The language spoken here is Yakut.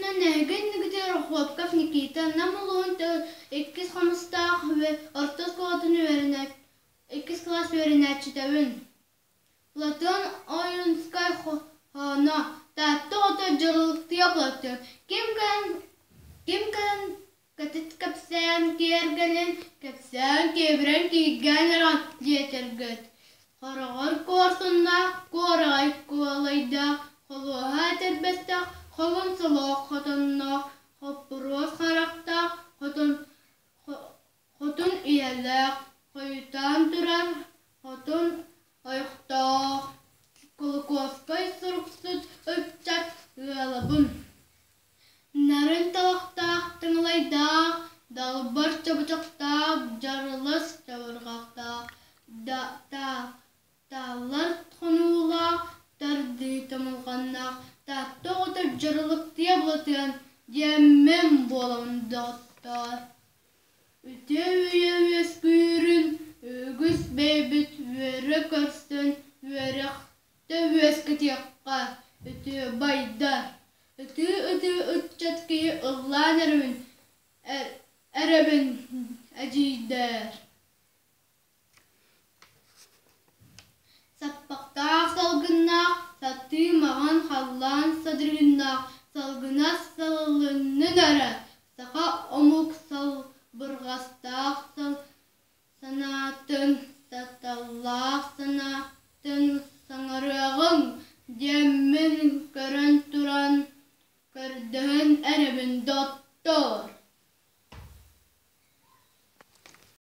туһунан эһиги иннигитигэр Охлопков Никита Нам улууһун иккис Хомустаах орто оскуолатын иккис кылаас үөрэнээччитэбин. Платон Ойуунускай хоһооно «Таатта оҕото дьаралыктыйа Платон, ким кэлэн ким кэлэн кэтит кэпсээн киэргэлин, кэпсээн киэбирэн кииргээн эрэн» диэтэргит. Хороҕор куорсуннаах, куораҕай куолайдаах, холуоһа этэрбэстээх, хоһун солоох хотонноох, хоппуруос харахтаах, хотун Хотун ийэлээх, хойутаан турар хотун ойохтоох, Кулаковскай суруксут ыччат ыалабын. Нарын талахтаах таҥалайдаах, далбар чабычахтаах, дьарылас чабырҕахтаах, тааллар хонуулаах, тардыы тамылҕаннаах, Таатта оҕото дьаралыктыйа Былатыан диэммин буолабын доҕоттоор. Үтүө үйэ үөскүүрүн үгүс бэйэбит үөрэ көрсөн үөрэхтэ үөскэтиэххэ үтүө байдар. Ытыы-ытыы ыччат киһи ыллаан эрэбин, эрэбин эдьиийдэр. Саппахтаах салгыннаах, сатыы маҥан халлаан садырыыннаах салгына салалыннын эрэ, саха омук салбырҕастаах санаатын, саталлаах санаатын саҥарыаҕыҥ диэммин көрөн туран көрдөһөн эрэбин доттоор.